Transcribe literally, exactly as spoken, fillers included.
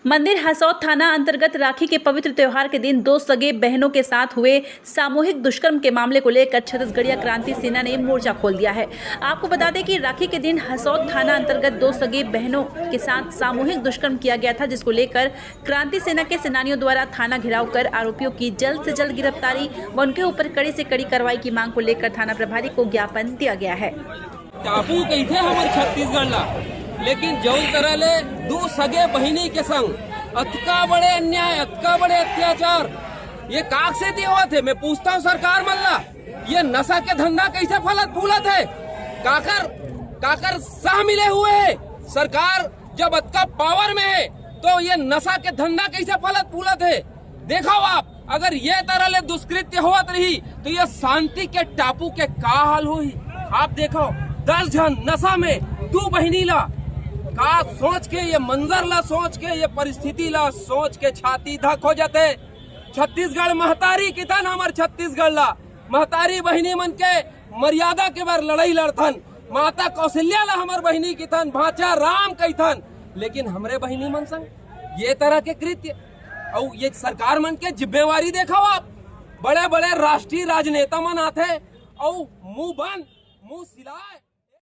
मंदिर हसौद थाना अंतर्गत राखी के पवित्र त्योहार के दिन दो सगे बहनों के साथ हुए सामूहिक दुष्कर्म के मामले को लेकर छत्तीसगढ़िया क्रांति सेना ने मोर्चा खोल दिया है। आपको बता दें कि राखी के दिन हसौद थाना अंतर्गत दो सगे बहनों के साथ सामूहिक दुष्कर्म किया गया था, जिसको लेकर क्रांति सेना के सेनानियों द्वारा थाना घेराव कर आरोपियों की जल्द से जल्द गिरफ्तारी व उनके ऊपर कड़ी से कड़ी कार्रवाई की मांग को लेकर थाना प्रभारी को ज्ञापन दिया गया है। टापू कहिथे हमर छत्तीसगढ़ ला, लेकिन जौन तरह ले दू सगे बहिनी के संग अतका बड़े अन्याय, अतका बड़े अत्याचार, ये काक से होवत हे? मैं पूछता हूँ सरकार मन ला, ये नशा के धंधा कैसे फलत फूलत हे? काकर काकर साह मिले हुए हे? सरकार जब अतका पावर में हे तो ये नशा के धंधा कैसे फलत फूलत हे? देखो आप, अगर ये तरह ले दुष्कृत्य होवत रही तो ये शांति के टापू के का हाल होही? आप देखो, दस झन नशा में दू बहिनी ला, का सोच के, ये मंजर ला सोच के, ये परिस्थिति ला सोच के छाती धक हो जाथे। छत्तीसगढ़ महतारी किथन, हमर छत्तीसगढ़ ला महतारी बहिनी मन के मर्यादा के बर लड़ाई लड़थन। माता कौशल्या ला हमर बहिनी किथन, भांचा राम कहिथन, लेकिन हमरे बहिनी मन संग ये तरह के कृत्य। अउ ये सरकार मन के जिम्मेवारी देखो आप, बड़े बड़े राष्ट्रीय राजनेता मन आथे अउ मुंह बंद, मुंह सिलाए।